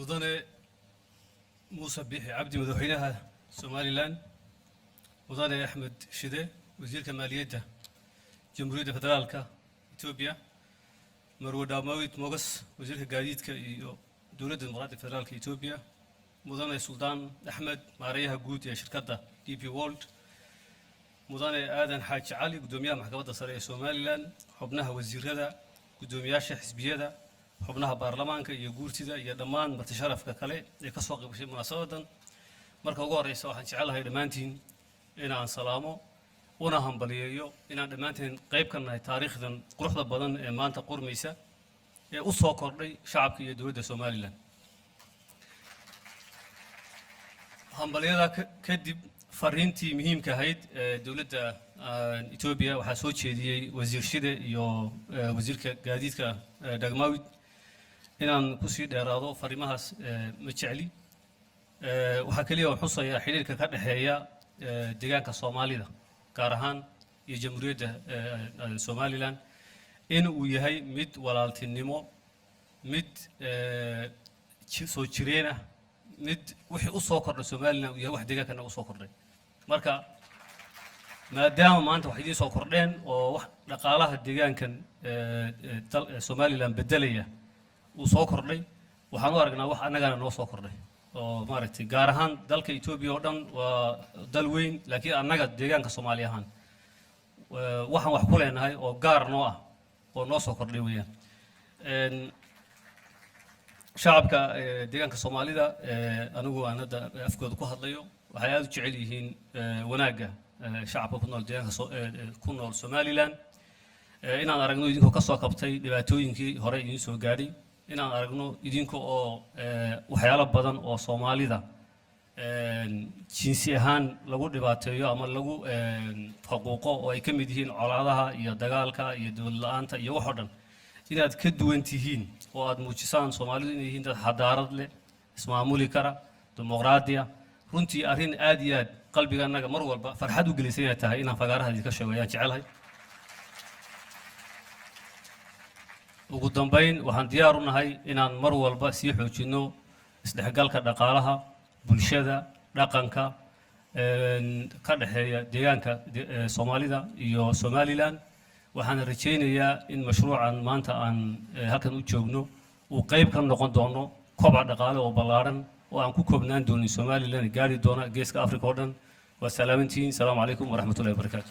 Mudane Muuse Biixi Cabdi, madaxweynaha Somaliland, Mudane Axmed Shide, wasiirka maaliyadda Jamhuuriyadda Federaalka Etoobiya, Marwe Dagmawit Moges, wasiirka gaadiidka iyo Dowladda Dimuqraadiga Federaalka Etoobiya, Mudane Suldaan Axmed, maareeyaha guud ee shirkadda DP World, Mudane Aadan Xaaji Cali, guddoomiyaha Maxkamadda Sare ee Somaliland, xubnaha wasiirada, guddoomiyaasha xisbiyada, xubnaha baarlamaanka iyo guurtida iyo dhammaan marti sharafka kale ee ka soo qaybgashay munaasabadan, marka ugu horeysa waxaan jecelahay dhammaantiin inaan salaamo una hambaliyeeyo inaan dhammaanteen qayb ka nahay taariikhdan quruxda badan ee maanta qormaysa ee u soo kordhay shacabka iyo dowladda Somaliland. Hambalyada kadib, fariintii muhiimka ahayd ee dowladda Etoobiya waxaa soo jeediyey Wasiir Shide iyo wasiirka gaadiidka Dagmawid. Inaan kusii dheeraado fariimahaas ma jecli. Waxaa keliya oo xusayaa xidhiirka ka dhexeeya deegaanka Soomaalida gaar ahaan iyo Jamhuuriyadda Somaliland in uu yahay mid walaaltinimo, mid soo jireen ah, mid wixii u soo kordhay Somaliland uu yahay wax deegaankana u soo kordhay. Marka maadaama maanta wax idiin soo kordheen oo wax dhaqaalaha deegaankan Somaliland beddelaya uu soo kordhay, waxaan u aragnaa wax annagana noo soo kordhay oo maaragtay gaar ahaan dalka Etoobiya oo dhan waa dal weyn, laakiin annaga deegaanka Soomaali ahaan waxaan wax ku leenahay oo gaar noo ah oo noo soo kordhay weeyaan. Shacabka deegaanka Soomaalida, anigu aan hadda afkooda ku hadlayo, waxay aada u jecel yihiin wanaagga shacabka ku nool deegaanka ku nool Somaliland. Inaan aragno idinkoo ka soo kabtay dhibaatooyinkii hore idiin soo gaadhay, inaan aragno idinka oo waxyaalo badan oo Soomaalida jinsi ahaan lagu dhibaateeyo ama lagu faquuqo oo ay ka mid yihiin colaadaha iyo dagaalka iyo dowlad la-aanta iyo wax oo dhan, inaad ka duwan tihiin oo aad muujisaan Soomaalidu inay yihiin dad xadaarad leh, ismaamuli kara, dimuqraadiya. Runtii arrin aad iyo aad qalbiga annaga mar walba farxad u gelisay inay tahay inaan fagaaraha idinka sheego ayaan jecelahay. Ugu dambayn, waxaan diyaar u nahay inaan mar walba sii xoojinno isdhexgalka dhaqaalaha, bulshada, dhaqanka ka dhexeeya deegaanka Soomaalida iyo Somaliland. Waxaan rajaynayaa in mashruucan maanta aan halkan u joogno uu qayb ka noqon doono kobac dhaqaale oo ballaaran oo aan ku koobnaan doonin Somaliland, gaari doona Geeska Africa oo dhan. Waa salaamantihiin. Asalaamu calaykum waraxmatullahi wabarakaatu.